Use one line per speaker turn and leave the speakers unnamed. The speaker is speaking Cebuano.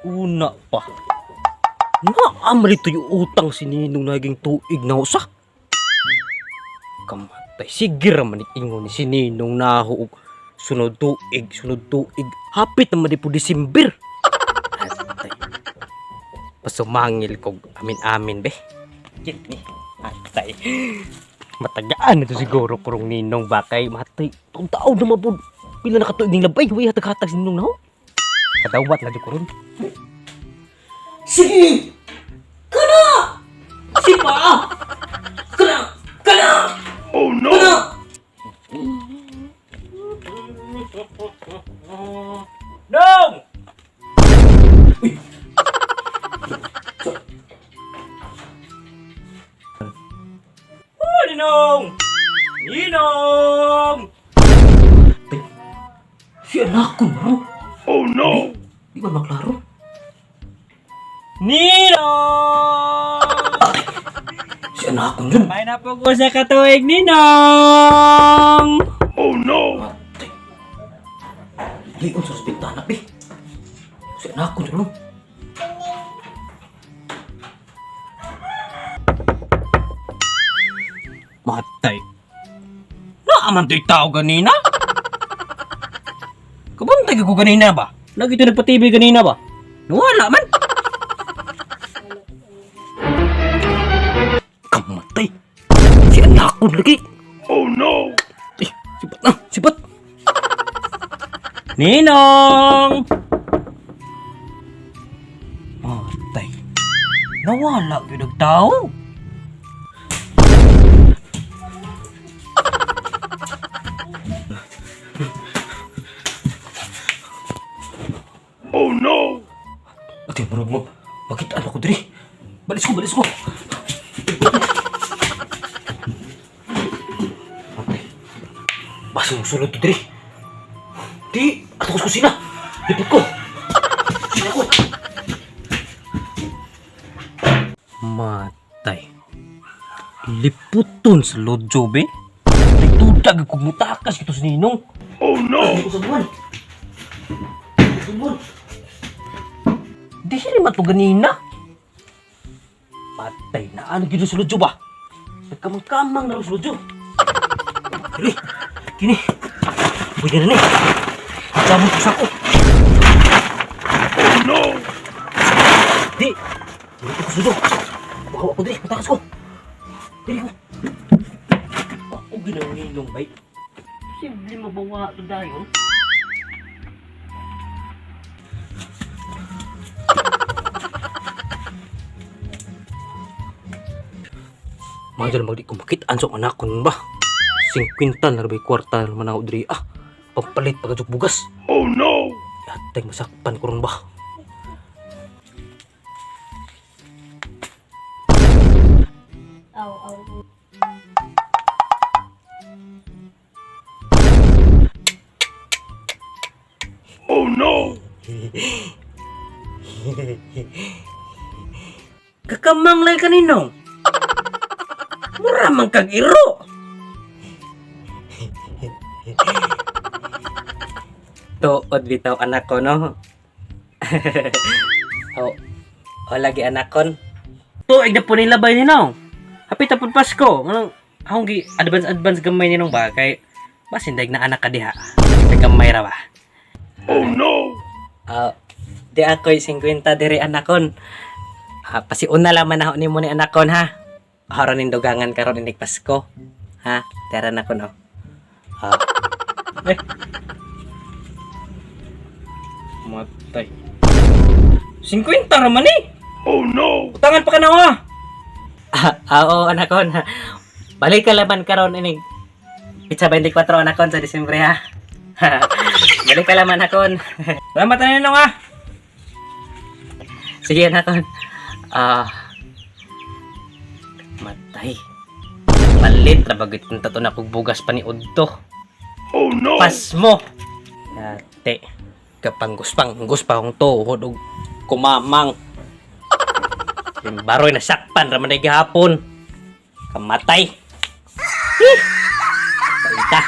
Una pa. Naamali to yung utang si Ninong naging tuig na usa. Kamatay. Sige raman ingon ni si Ninong naho og sunod tuig, sunod tuig. Hapit naman di po December. Atay. Pasumangil kog amin-amin be. Kit ni. Atay. Matagaan na to siguro kurong Ninong bakay. Matay. Taon taon na mabud. Pila na katuig ning labay. Huwag hatag-hatag si Ninong naho. Kadawat na di ko ron. Sige! Kana! Sipa! Kana! Kana!
Oh no!
Kana! Nong! Uy! Oh, Ninong! Ninong! Ay, si anak ko no?
Oh no!
Di ba maklaro?
Ninong!
Si anak ko yun.
May na po ko sa katuig, Ninong!
Oh no!
Matay. Lion sa bintana, be. Si anak ko yun. Matay. Naaman to'y tao ganina? Kabantay ko ganina ba? Lagi ito nagpa-TV ganina ba? Nawala man. Kamatay. Si anak ko lagi.
Oh no!
Eh, sipat na, sipat.
Ninong!
Matay. Nawala gyud ang tao.
Oh no!
Ate, murag mo. Makita ako diri. Balis ko, balis ko. Matay. Basi mo sulod to diri. Di, ato ko sa kusina. Lipot ko. Kusina ko. Matay. Liputon sa lodjo, be. Nagtudag ko mutakas ito sa ninong.
Oh no!
Ko sa buwan. Sa buwan. Di siya rin to ganina. Patay na ano gino sa lodjo ba? Nagkamang-kamang na rin sa lodjo. Kini, kini. Pwede na ni. Sabon ko sa ko.
Oh no!
Di. Dito ko sa lodjo. Bawa ko diri, matakas ko. Diri ko. Ako ginang ninong bay. Simple mabawa ito dayon. Mga dyan, magdi ko makitaan sa anak ko nun ba? 50 na rin kwarta naman ako diri. Ah, pampalit pagkadjuk bugas.
Oh no!
Yatay, masakpan ko ron ba?
Aw, aw.
Oh no!
Kakamang lay kaninong. Mura man kag iro.
Tuod bitaw anak ko, no? Oh, oh lagi anak kon. Tuig na po nila bay Ninong. Hapit na po Pasko. Anong, akong gi advance advance gamay ninong ba kay basin daig na anak ka diha. Sa gamay ra ba?
Oh no!
Ah, di ako'y 50 diri anakon. Ah, pasiuna laman na nimo ni anakon ha. Haron ning dugangan karon inig Pasko. Ha? Tara na ko no. Ah.
Eh. Matay. 50 raman eh.
Oh no!
Utangan pa ka na ah.
Ah, ah, oo anakon. Balik ka laman karon inig Pizza 24 anakon sa Disyembre ha. Balik ka laman akon.
Salamat na ninong ah.
Sige anakon. Ah. Matay. Palit ra bagit ang tato na kog bugas pa ni Udto.
Oh no!
Pasmo. Ate, kapanggus-panggus pa akong tuhod og kumamang. Yung baroy na sakpan raman ay gahapon. Kamatay. Hih! Paita.